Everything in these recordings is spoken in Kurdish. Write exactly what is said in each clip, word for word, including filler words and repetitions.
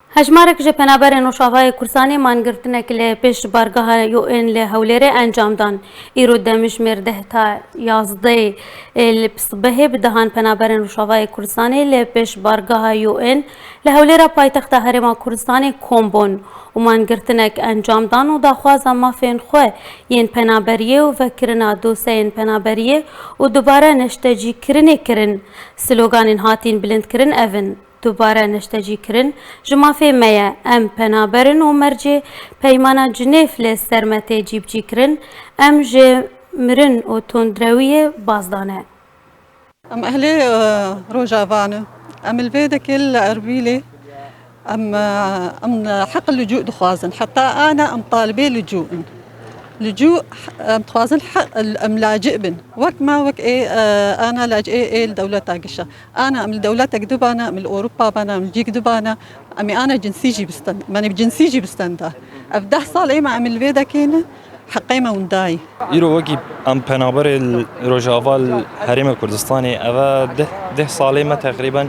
Hejmarek ji penaberên Rojavayê Kurdistanê mangirtinek li pêş bargeha U N li Hewlêrê encam dan. Îro demjimêr deh ta yazdeh li sibehê bi dehan penaberên Rojavayê Kurdistanê li pêş bargeha U N li Hewlêra paytexta Herêma Kurdistanê kom bûn û mangirtinek encam dan û daxwaza mafên xwe yên penaberiyê û vekirina doseyên penaberiyê û dubare neştecîkirinê kirin. Sloganên hatîn bilindkirin ev in: Dubare neştecîkirin, ji mafê me ye, em penaber in û mercê Peymana Cinêv li ser me tê cîbicîkirin, em ji mirin û tundrewiyê baz dane. Em ehlê, e, Rojava ne. Em li vê dekê li Erbîlê, em, e, em heq licû dixwazin. Heta ana em talibê licû in. Licû, em dixwazin heq, em lacî bin. Wek me, wek ê, e, ana lacî ê, ê li dewleta gişa. Ana em li dewletek dibana, em li Ewropa bana, em li cîk dibana, em ê ana cinsî jî bistend, em ê bi cinsî jî bistenda. Ev deh sal ê me em li vê dekê ne, heqê me winda ye. Îro wekî em penaberê li Rojava li Herêma Kurdistanê, eve deh, deh salê me teqrîben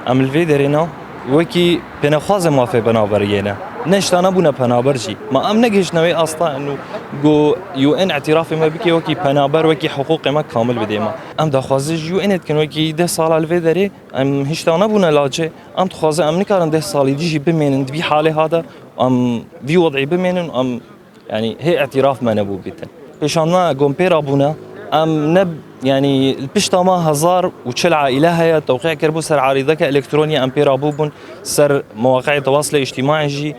em li vê derê ne, wekî pênexwazê mafê penaberiyê ne. Ne ji tane bûne penaber jî. Ma em negihiştine wê asta û ku U N îtirafê me bike wekî penaber, wekî hiqûqê me kamil bidê me. Em daxwazî ji U N ê dikin wekî deh sala li vê derê em hişta nebûne lacê. Em dixwazin em nikarin deh salî dî jî bimênin di vî halê ha de, em vî wedî bimênin, em, yanî, hê îtiraf me nebû bitin. Pêşandina ku em pê re bûne, em ne, yanî, li pişta me hezar û çil aîle heye, tewqî kiribû ser arîdeke elektronî, em pê re bûbûn ser mewaqeyê tewasilê îctîmaî jî.